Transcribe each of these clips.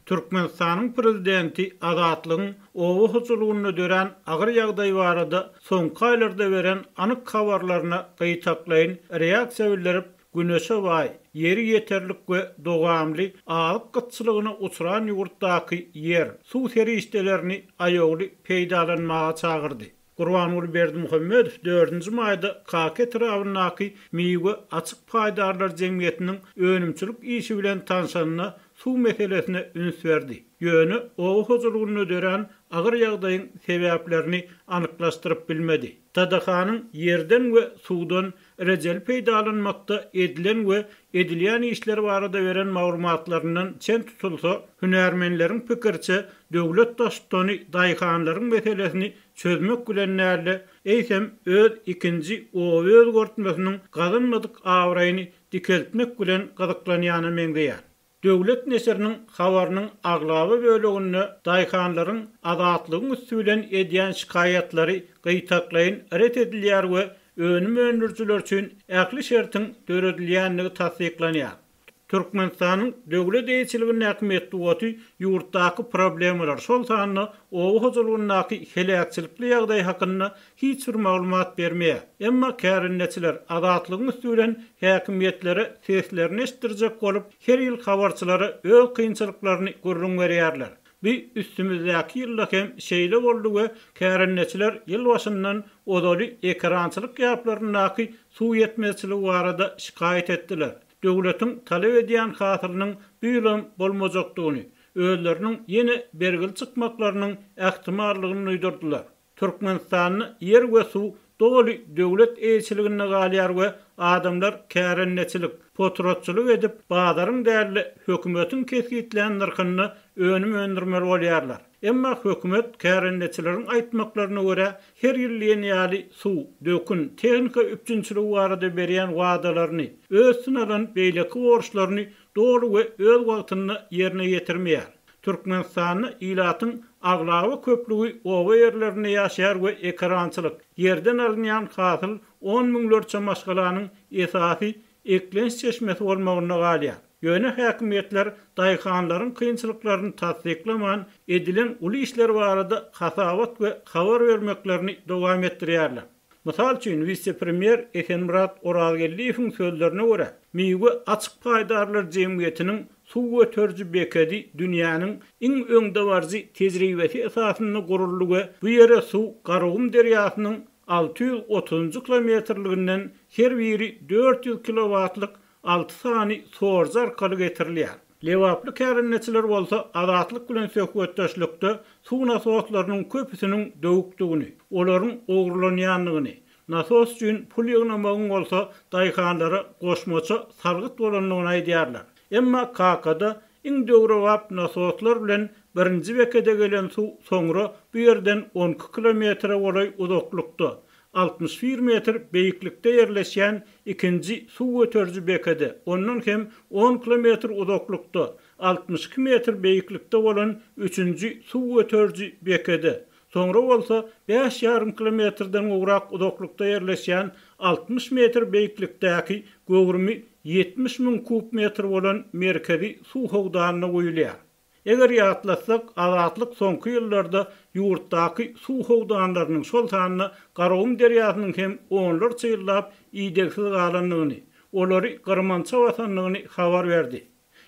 Türkmenistanyň prezidenti Azatlygyň oba hojalygynda dörän agyr ýagdaý barada soňky aýlarda beren anyk habarlaryna gytaklaýyn reaksiýa bildirip, güneşe baý, ýeri ýeterlik we dowamly azyk gytçylygyna uçran ýurtdaky ýer, suw serişdelerini aýawly peýdalanmaga çagyrdy. Gurbanguly Berdimuhamedow dördünji maýda Kaka etrabyndaky Miwe açyk paýdarlar jemgyýetiniň önümçilik işi bilen tanşanda suw meselesine üns berdi. Ýöne oba hojalygynda dörän agyr ýagdaýyň sebäplerini anyklaşdyryp bilmedi. TDH-nyň ýerden we suwdan rejeli peýdalanmakda edilen we edilýän işler barada beren maglumatlaryndan çen tutulsa, hünärmenleriň pikiriçe, döwlet baştutany daýhanlaryň meselesini çözmek bilen däl-de, eýsem, öz ikinji oba özgertmesiniň gazanmadyk abraýyny dikeltmek bilen gyzyklanýana meňzeýär. Döwlet neşiriniň habarynyň aglaba böleginde daýhanlaryň Azatlygyň üsti bilen edýän şikaýatlary gytaklaýyn ret edilýär we önüm öndürijiler üçin ähli şertiň döredilýändigi tassyklanýar. Türkmenistanyň döwlet eýeçiligindäki metbugaty ýurtdaky problemalar, şol sanda oba hojalygyndaky heläkçilikli ýagdaý hakynda hiç bir maglumat bermeýär. Emma kärendeçiler Azatlygyň üsti bilen häkimiýetlere seslerini eşitdirjek bolup, her ýyl habarçylara öz kynçylyklaryny gürrüň berýärler. Bu üstümizdäki ýylda hem şeýle boldy we kärendeçiler ýyl başyndan ozaly ekerançylyk ýaplaryndaky suw ýetmezçiligi barada şikaýat etdiler. Döwletiň talap edýän hasylynyň bu ýylam bolmajakdygyny, özleriniň ýene bergili çykmaklarynyň ähtimallygyny duýdurdylar. Türkmenistanda ýer we suw doly döwlet eýeçiliginde galýar we adamlar kärendeçilik, potratçylyk edip, bazaryň däl-de, hökümetiň kesgitlän nyrhynda önüm öndürmeli bolýarlar. Emma hökümet kärendeçileriň aýtmaklaryna görä, her ýyl diýen ýaly suw, dökün, tehnika üpjünçiligi barada berýän wadalaryny, öz üstüne alan beýleki borçlaryny doly we öz wagtynda ýerine ýetirmeýär. Türkmenistanda ilatyň aglaba köplügi oba ýerlerinde ýaşaýar we ekerançylyk, ýerden alynýan hasyl on müňlerçe maşgalanyň esasy eklenç çeşmesi bolmagynda galýar. Ýöne häkimiýetler daýhanlaryň kynçylyklaryny tassyklaman, edilen uly işler barada hasabat we habar bermeklerini dowam etdirýärler. Mysal üçin, wise-premýer Esenmyrat Orazgeldiýewiň sözlerine görä, Miwe açyk paýdarlar jemgyýetiniň suw göteriji bekedi dünýäniň iň öňdebaryjy tejribesi esasynda guruldy we bu ýere suw Garagum derýasynyň 630-njy kilometrliginden her biri 400 kilowatlyk alty sany sorujy arkaly getirilýär. Lebaply kärendeçiler bolsa Azatlyk bilen söhbetdeşlikde suw nasoslarynyň köpüsiniň döwükdigini, olaryň ogurlanýandygyny, nasos üçin pul ýygnamagyň bolsa daýhanlara goşmaça salgyt bolandygyny aýdýarlar. Emma Kakada iň döwrebap nasoslar bilen birinji bekede gelen suw soňra bu ýerden 12 kilometre golaý uzaklykda, 61 metr beýiklikde ýerleşýän ikinji suw göteriji bekede, ondan hem on kilometr uzaklykda, 62 metr beýiklikde bolan üçünji suw göteriji bekede, soňra bolsa bäş ýarym kilometrden gowrak uzaklykda ýerleşýän 60 metr beýiklikdäki göwrümi 70 müň kub metr bolan merkezi suw howdanyna guýulýar. Eger ýatlasak, Azatlyk soňky ýyllarda ýurtdaky suw howdanlarynyň, şol sanda Garagum derýasynyň hem onlarça ýyllap idegsiz galandygyny, olary gyrmança basandygyny habar berdi.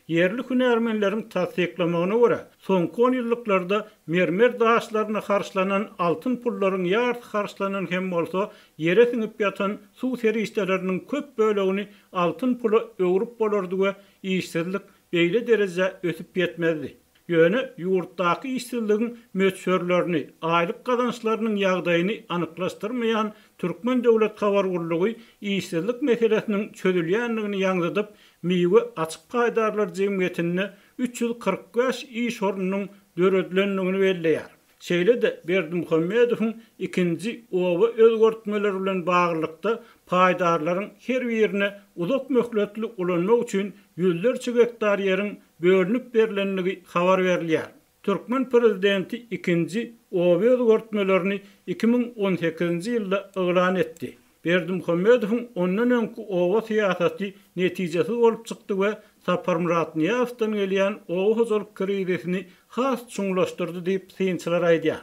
Ýerli hünärmenleriň tassyklamagyna görä, soňky onýyllyklarda mermer daşlaryna harçlanan altyn pullaryň ýarysy harçlanan hem bolsa, ýere siňip ýatan suw serişdeleriniň köp bölegini altyn pula öwrüp bolardy we işsizlik beýle derejä ösüp ýetmezdi. Ýöne ýurtdaky işsizligiň möçberlerini, aýlyk gazançlarynyň ýagdaýyny anyklaşdyrmaýan Türkmen döwlet habar gullugy işsizlik meselesiniň çözülýändigini ýaňzydyp, Miwe açyk paýdarlar jemgyýetinde 345 iş ornunyň döredilendigini belleýär. Şeýle-de Berdimuhamedowyň ikinji oba özgertmeleri bilen baglylykda paýdarlaryň her birine uzak möhletli ulanmak üçin ýüzlerçe gektar ýeriň bölünip berlendigi habar berilýär. Türkmen prezidenti ikinji oba özgertmelerini 2018-nji ýylda yglan etdi. Berdimuhamedowyň ondan öňki oba syýasaty netijesiz bolup çykdy we Saparmyrat Nyýazowdan gelýän oba hojalyk krizisini has çuňlaşdyrdy diýip, synçylar aýdýar.